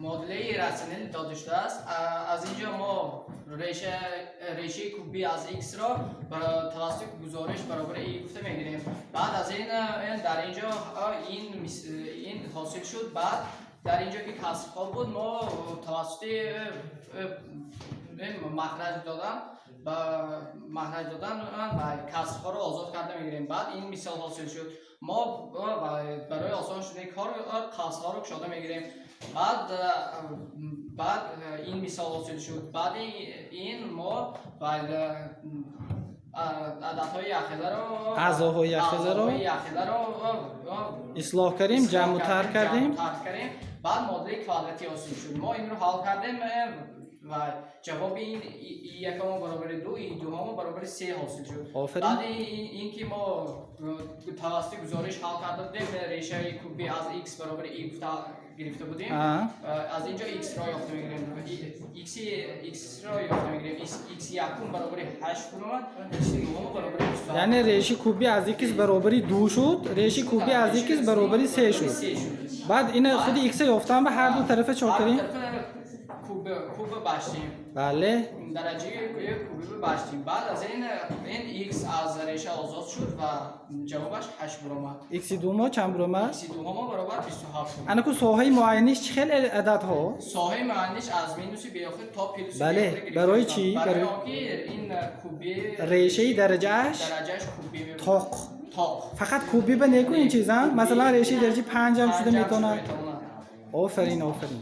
Муодилаи иррационалӣ дода шудааст. Аз ин ҷо мо решаи кубӣ аз x-ро тавассути гузориш баробари и гуфта мегирем. Баъд аз ин дар ин ҷо ин ҳосил шуд. Баъд дар ин ҷо ки касрҳо буд, мо тавассути махраҷ додан ва касрҳоро озод карда мегирем. Баъд ин мисол ҳосил шуд. Мо барои осон шудани кор қавсҳоро кушода мегирем. Баъд ин мисол ҳосил шуд. Баъди ин мо ададҳои якхеларо Аъзоҳои якхеларо аъзоҳои якхеларо ислоҳ кардем, ҷамъу тарҳ кардем. Ҷамъу тарҳ кардем. Баъд муодилаи квадратӣ ҳосил шуд. Мо инро ҳал кардем ва ҷавоби ин и якамо баробари ду, и дуҳамо баробари се ҳосил шуд. Офарин. Баъди ин ки мо тавассути гузориш ҳал карда будем, решаи кубӣ аз x баробари и гуфта гирифта будем. Аз ин ҷо x-ро ёфта мегирем, x-ро ёфта мегирем. X якум баробари 8 омад, x дуввум баробари 27. Яъне реши кубӣ аз x баробари ду шуд, реши кубӣ аз x баробари се шуд. Се шуд. Баъд ина худи x ёфтан ба ҳар ду тарафа чо кардем? Куба баштем. Бале. Дараҷаи кубӣ баштем. Баъд аз ин x аз реша озод шуд ва ҷавобаш 8 буромад. X думо чанд буромад? X дуҳомо баробар 27 шуд. Анаку соҳаи муайяниш чӣ хел ададҳо? Соҳаи муайяниш аз минуси беохир то плюси Бале, беохир гирифта барои шуданд. чӣ? Барои Барои он ки ин кубӣ решаи дараҷааш дараҷааш кубӣ мебошад. Тоқ. Тоқ. Фақат кубӣ ба неку ин чиза, масалан, решаи дараҷаи панҷам шуда панҷам метавонад. Метавонад. Офарин, офарин.